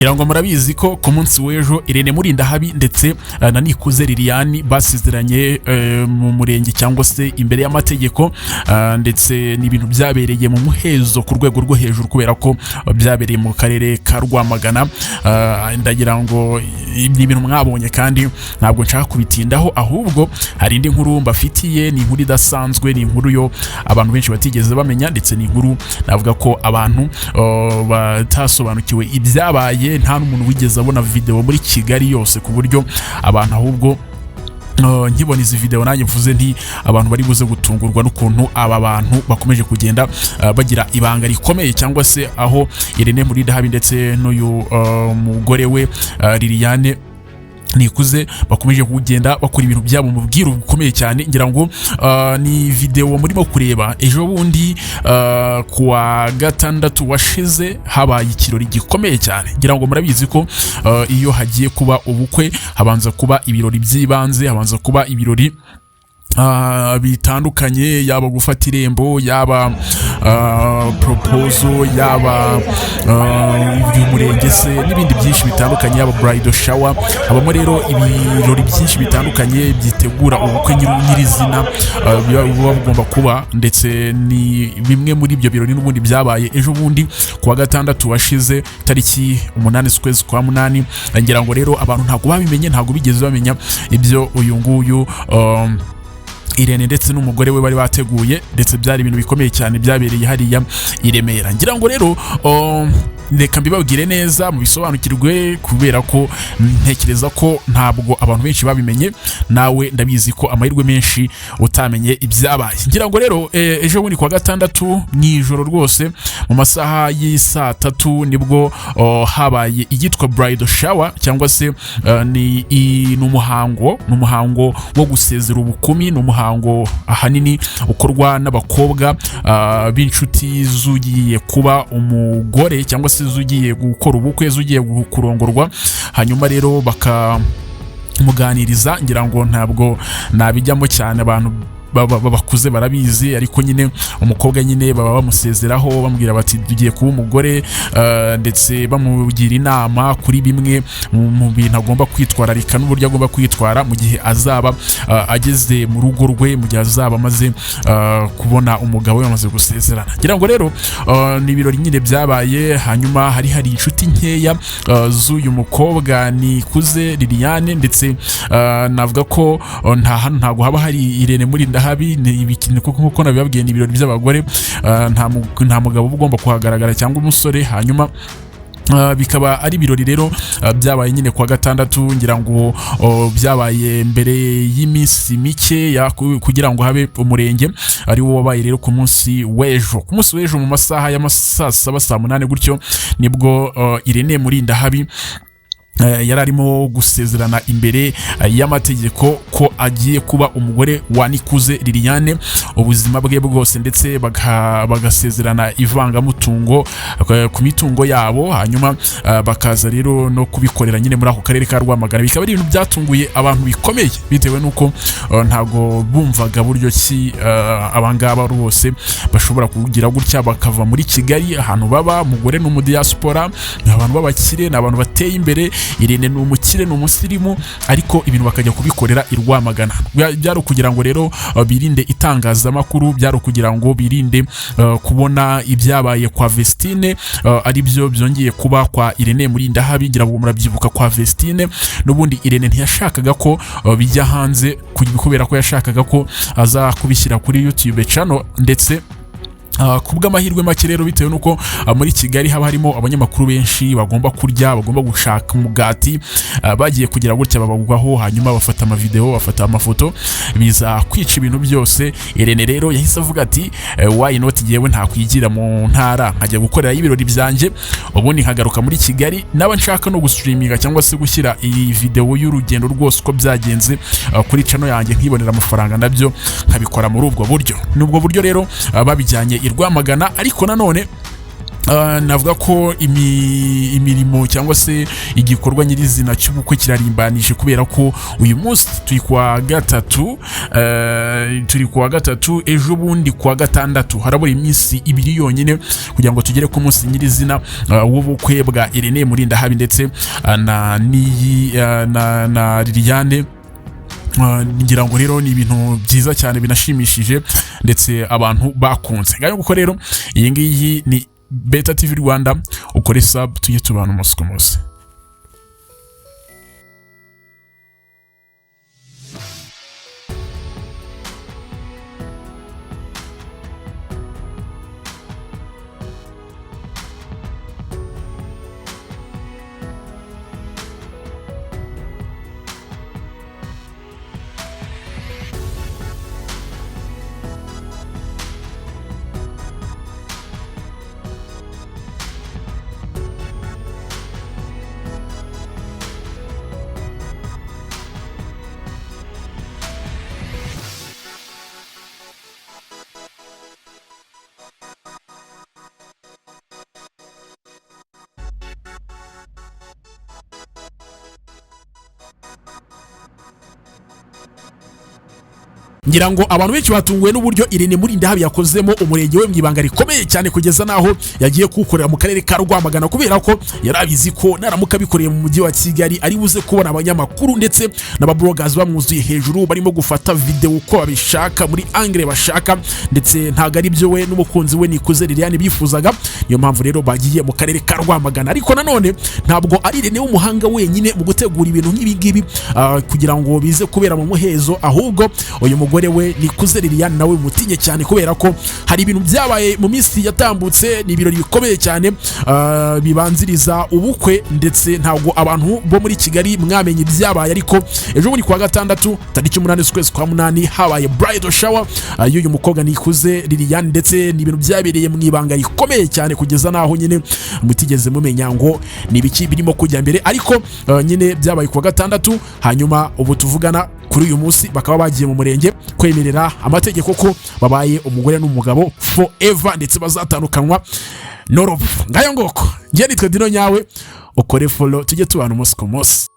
Ngira ngo murabizi ko ku munsi w'ejo Irene Murindahabi ndetse na Nikuze Liliane basezeranye mu murenge cyangwa se imbere y'amategeko, ndetse ni ibintu byabereye mu muhezo ku rwego rwo hejuru kubera ko byabereye mu karere ka Rwamagana. Ndagira ngo ni ibintu mwabonye kandi ntabwo nshaka kubitindaho, ahubwo hari indi nkuru mbafitiye. Ni inkuru idasanzwe, ni inkuru yo abantu benshi batigeze bamenya, ndetse ni inkuru navuga ko abantu batasobanukiwe ibyabaye. Nta n'umuntu wigeze abona video muri Kigali yose, ku buryo abantu ahubwo nkibona izi video nanjye mvuze nti abantu bari buze gutungurwa n'ukuntu aba bantu bakomeje kugenda bagira ibanga rikomeye, cyangwa se aho Irene Murindahabi ndetse n'uyu mugore we Liliane Nikuze bakomeje kugenda bakora ibintu byabo mu bwiru bukomeye cyane. Ngira ngo ni video murimo kureba. Ejo bundi kuwa gatandatu washize habaye ikirori gikomeye cyane. Ngira ngo murabizi ko iyo hagiye kuba ubukwe habanza kuba ibirori by'ibanze, habanza kuba ibirori bitandukanye, yaba gufata irembo, yaba proposal, yaba iby'umurenge se n'ibindi byinshi bitandukanye, yaba bridal shower. Habamo rero ibirori byinshi bitandukanye byitegura ubukwe nyirizina buba bugomba kuba. Ndetse ni bimwe muri ibyo birori n'ubundi byabaye ejo bundi kuwa gatandatu washize, tariki 8 z'ukwezi kwa munani. Ngira ngo rero abantu ntabwo babimenye, ntabwo bigeze bamenya ibyo uyu nguyu Irene ndetse n'umugore we bari bateguye, ndetse byari ibintu bikomeye cyane byabereye hariya i Remera. Ngira ngo rero reka mbibabwire neza mubisobanukirwe, kubera ko ntekereza ko ntabwo abantu benshi babimenye. Nawe ndabizi ko amahirwe menshi utamenye ibyabaye. Ngira ngo rero ejo bundi kuwa gatandatu mu ijoro rwose, mu masaha y'isaa 3, nibwo habaye iyitwa bridal shower, cyangwa se ni umuhango wo gusezera ubukumi. Ni umuhango ahanini ukorwa n'abakobwa b'inshuti z'ugiye kuba umugore, cyangwa se z'ugiye gukora ubukwe, z'ugiye kurongorwa, hanyuma rero bakamuganiriza. Ngira ngo ntabwo nabijyamo cyane, abantu bakuze barabizi. Ariko nyine umukobwa nyine baba bamusezeraho, bamubwira bati tugiye kuba umugore, ndetse bamugira inama kuri bimwe mu bintu agomba kwitwararika n'uburyo agomba kwitwara mu gihe azaba ageze mu rugo rwe, mu gihe azaba amaze kubona umugabo we, bamaze gusezerana. Ngira ngo rero ni ibirori nyine byabaye, hanyuma hari inshuti nkeya z'uyu mukobwa Nikuze Liliane, ndetse navuga ko nta hano ntabwo haba hari Irene Murindahabi. Ni ibikini kuko nkuko nabibabwiye ni ibirori by'abagore, nta mugabo uba ugomba kuhagaragara cyangwa umusore. Hanyuma bikaba ari ibirori rero byabaye nyine kuwa gatandatu. Ngira ngo byabaye mbere y'iminsi mike kugira ngo habe umurenge, ari wo wabaye rero ku munsi w'ejo. Ku munsi w'ejo mu masaha y'amasaa 7, saa 8 gutyo, nibwo Irene Murindahabi yari arimo gusezerana imbere y'amategeko ko agiye kuba umugore wa Nikuze Liliane ubuzima bwe bwose, ndetse bagasezerana ivangamutungo ku mitungo yabo. Hanyuma bakaza rero no kubikorera nyine muri ako karere ka Rwamagana. Bikaba ari ibintu byatunguye abantu bikomeye, bitewe n'uko ntabwo bumvaga buryo ki abangaba rwose bashobora kugira gutya bakava muri Kigali ahantu baba. Umugore ni umudiaspora, ni abantu b'abakire, ni abantu bateye imbere. Irene ni umukire, ni umusirimu, ariko ibintu bakajya kubikorera i Rwamagana. Byari ukugira ngo rero birinde itangazamakuru, byari ukugira ngo birinde kubona ibyabaye kwa Vestine ari byo byongeye kuba kwa Irene Murindahabi. Ngira ngo murabyibuka, kwa Vestine n'ubundi Irene ntiyashakaga ko bijya hanze kubera ko yashakaga ko aza kubishyira kuri YouTube channel. Ndetse ku bw'amahirwe make rero, bitewe n'uko muri Kigali haba harimo abanyamakuru benshi bagomba kurya, bagomba gushaka umugati, bagiye kugira gutya babagwaho, hanyuma bafata amavideo, bafata amafoto, biza kwica ibintu byose. Irene rero yahise avuga ati why not yewe ntakwigira mu ntara nkajya gukorerayo ibirori byanjye, ubundi nkagaruka muri Kigali, naba nshaka no gustreaminga cyangwa se gushyira iyi video y'urugendo rwose uko byagenze kuri channel yanjye, nkibonera amafaranga, nabyo nkabikora muri ubwo buryo. Ni ubwo buryo rero babijyanye i Rwamagana. Ariko nanone Navuga ko imirimo cyangwa se igikorwa nyirizina cy'ubukwe kirarimbanije, kubera ko uyu munsi turi kuwa gatatu, ejo bundi kuwa gatandatu. Harabura iminsi 2 yonyine kugira ngo tugere ku munsi nyirizina w'ubukwe bwa Irene Murindahabi ndetse na niyi na Liliane. Ngira ngo rero ni ibintu byiza cyane binashimishije ndetse abantu bakunze. Ngayo nguko rero, iyi ngiyi ni Beta TV Rwanda. Ukore sub, tujye tubana umunsi ku munsi. Ngira ngo abantu benshi batunguwe n'uburyo Irene Murindahabi yakozemo umurenge we mu ibanga rikomeye cyane, kugeza n'aho yagiye kuwukorera mu karere ka Rwamagana, kubera ko yari abizi ko naramuka abikoreye mu mujyi wa Kigali ari buze kubona abanyamakuru ndetse n'ababloggers bamwuzuye hejuru, barimo gufata video uko babishaka, muri angle bashaka, ndetse ntabwo ari byo we n'umukunzi we Nikuze Liliane bifuzaga. Niyo mpamvu rero bagiye mu karere ka Rwamagana. Ariko nanone ntabwo ari Irene w'umuhanga wenyine mu gutegura ibintu nk'ibi ngibi kugira ngo bize kubera mu muhezo, ahubwo uyu mugore we Nikuze Liliane nawe mutinye cyane, kubera ko hari ibintu byabaye mu minsi yatambutse. Ni ibirori bikomeye cyane bibanziriza ubukwe, ndetse ntabwo abantu bo muri Kigali mwamenye ibyabaye, ariko ejo bundi kuwa gatandatu tariki 8 z'ukwezi kwa 8 habaye bridal shower y'uyu mukobwa Nikuze Liliane, ndetse ni ibintu byabereye mu ibanga rikomeye cyane, kugeza n'aho nyine mutigeze mumenya ngo ni ibiki birimo kujya mbere. Ariko nyine byabaye kuwa gatandatu, hanyuma ubu tuvugana kuri uyu munsi bakaba bagiye mu murenge kwemerera amategeko ko babaye umugore n'umugabo forever, ndetse bazatandukanywa n'urupfu. Ngayo ngoko, njye nitwe Dino Nyawe. Ukore follow, tujye tubana umunsi ku munsi.